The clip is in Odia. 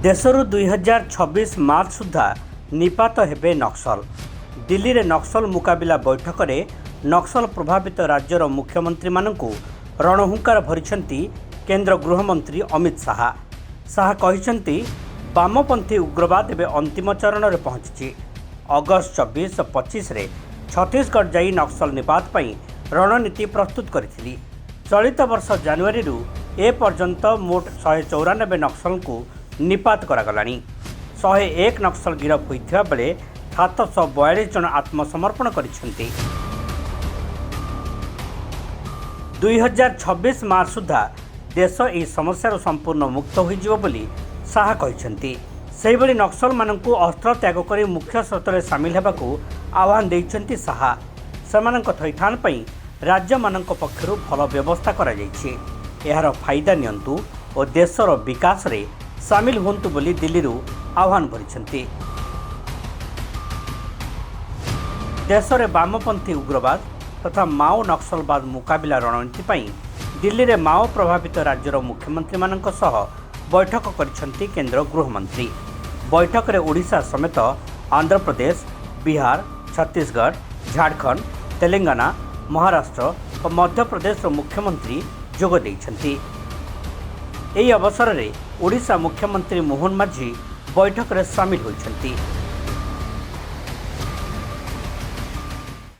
ଦେଶରୁ 2026 ମାର୍ଚ୍ଚ ସୁଦ୍ଧା ନିପାତ ହେବେ ନକ୍ସଲ। ଦିଲ୍ଲୀରେ ନକ୍ସଲ ମୁକାବିଲା ବୈଠକରେ ନକ୍ସଲ ପ୍ରଭାବିତ ରାଜ୍ୟର ମୁଖ୍ୟମନ୍ତ୍ରୀମାନଙ୍କୁ ରଣହୁଙ୍କାର ଭରିଛନ୍ତି କେନ୍ଦ୍ର ଗୃହମନ୍ତ୍ରୀ ଅମିତ ଶାହା। ଶାହା କହିଛନ୍ତି, ବାମପନ୍ଥୀ ଉଗ୍ରବାଦ ଏବେ ଅନ୍ତିମ ଚରଣରେ ପହଞ୍ଚିଛି। ଅଗଷ୍ଟ 24 ଓ 25ରେ ଛତିଶଗଡ଼ ଯାଇ ନକ୍ସଲ ନିପାତ ପାଇଁ ରଣନୀତି ପ୍ରସ୍ତୁତ କରିଥିଲି। ଚଳିତ ବର୍ଷ ଜାନୁଆରୀରୁ ଏ ପର୍ଯ୍ୟନ୍ତ ମୋଟ 194 ନକ୍ସଲଙ୍କୁ ନିପାତ କରାଗଲାଣି। 101 ନକ୍ସଲ ଗିରଫ ହୋଇଥିବା ବେଳେ 742 ଜଣ ଆତ୍ମସମର୍ପଣ କରିଛନ୍ତି। 2026 ମାର୍ଚ୍ଚ ସୁଦ୍ଧା ଦେଶ ଏହି ସମସ୍ୟାରୁ ସମ୍ପୂର୍ଣ୍ଣ ମୁକ୍ତ ହୋଇଯିବ ବୋଲି ଶାହା କହିଛନ୍ତି। ସେହିଭଳି ନକ୍ସଲମାନଙ୍କୁ ଅସ୍ତ୍ର ତ୍ୟାଗ କରି ମୁଖ୍ୟ ସ୍ରୋତରେ ସାମିଲ ହେବାକୁ ଆହ୍ୱାନ ଦେଇଛନ୍ତି ଶାହା। ସେମାନଙ୍କ ଥଇଥାନ ପାଇଁ ରାଜ୍ୟମାନଙ୍କ ପକ୍ଷରୁ ଭଲ ବ୍ୟବସ୍ଥା କରାଯାଇଛି। ଏହାର ଫାଇଦା ନିଅନ୍ତୁ ଓ ଦେଶର ବିକାଶରେ ସାମିଲ ହୁଅନ୍ତୁ ବୋଲି ଦିଲ୍ଲୀରୁ ଆହ୍ୱାନ ଭରିଛନ୍ତି। ଦେଶରେ ବାମପନ୍ଥୀ ଉଗ୍ରବାଦ ତଥା ମାଓ ନକ୍ସଲବାଦ ମୁକାବିଲା ରଣନୀତି ପାଇଁ ଦିଲ୍ଲୀରେ ମାଓ ପ୍ରଭାବିତ ରାଜ୍ୟର ମୁଖ୍ୟମନ୍ତ୍ରୀମାନଙ୍କ ସହ ବୈଠକ କରିଛନ୍ତି କେନ୍ଦ୍ର ଗୃହମନ୍ତ୍ରୀ। ବୈଠକରେ ଓଡ଼ିଶା ସମେତ ଆନ୍ଧ୍ରପ୍ରଦେଶ, ବିହାର, ଛତିଶଗଡ଼, ଝାଡ଼ଖଣ୍ଡ, ତେଲେଙ୍ଗାନା, ମହାରାଷ୍ଟ୍ର ଓ ମଧ୍ୟପ୍ରଦେଶର ମୁଖ୍ୟମନ୍ତ୍ରୀ ଯୋଗ ଦେଇଛନ୍ତି। ଏହି ଅବସରରେ ଓଡ଼ିଶା ମୁଖ୍ୟମନ୍ତ୍ରୀ ମୋହନ ମାଝୀ ବୈଠକରେ ସାମିଲ ହୋଇଛନ୍ତି।